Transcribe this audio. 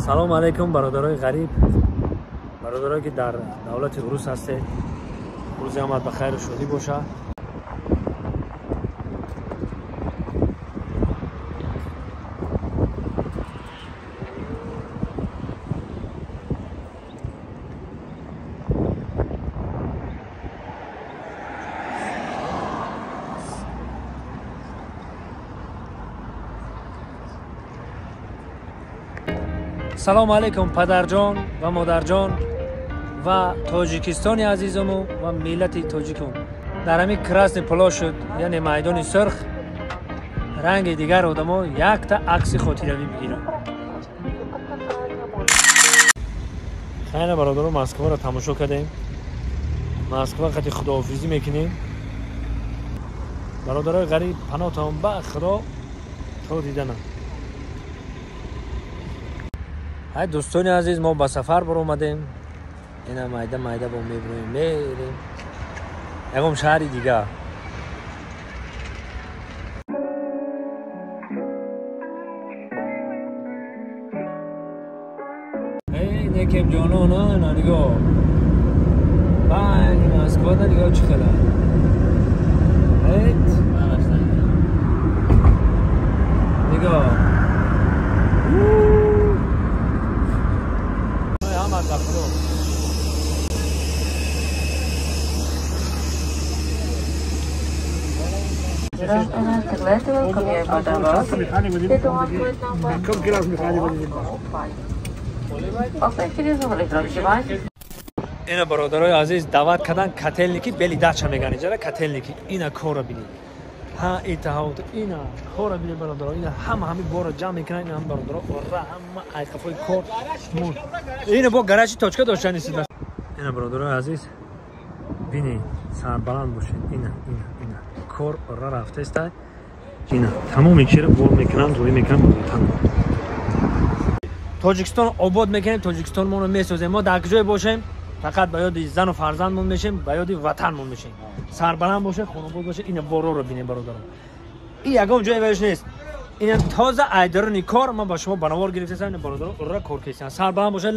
Салом алейкум, бародарои ғариб, бародарое ки дар давлати рус ҳастед. Рӯзи ҳамат ба хайру шодӣ боша. Салом алейкум, падарҷон ва модарҷон ва тоҷикистони азизуму ва миллати тоҷикум. Дар ҳамин Красный площадь, яъне майдони сурх, ранги дигар одамо якта акси хотиравӣ бигиранд. Хайна бародаро, Москваро тамошо кардем. Москва қати худоҳофизӣ мекунем. Бародарои ғариб, паноҳтон ба Худо то диданам. Ҳай дӯстони азиз, мо ба сафар баромадем. Ина майда майда бо мебироем, мерем ягон шаҳри дигар. Эй некем ҷонон, ана нигоҳ, байни Москвада нигоҳ чӣ хела. Эт нигоҳ. Ина бародарои азиз, даъват кардан котельники бели дача меган иҷара котельники. Ина корро бинед. Ҳа итаҳаут ина корро бинед бародаро. Ина ҳама ҳами борро ҷамъ мекунанд. Ина ҳам бародаро ора ҳама айқафои кор. Ина бо гаражи точка доштани сида. Ина бародарои азиз, бинед, сарбаланд бошед. Ина ина ина кор ора рафтаиста. Ина тамоми чиро бор мекунанд, рӯй мекунанд ба ватан. Тоҷикистон обод мекунем, Тоҷикистон моро месозем. Мо дар куҷое бошем, фақат ба ёди зану фарзандмон мешем, ба ёди ватанмон мешем. Сарбаланд бошед, хонобод бошед. Ина бороро бинем бародарон. Ин ягон ҷое ваяш нест. Ина тоза айдарони кор, ман ба шумо ба навор гирифтасам. Ина бародарон ура кор кесиан. Сарбаланд бошед.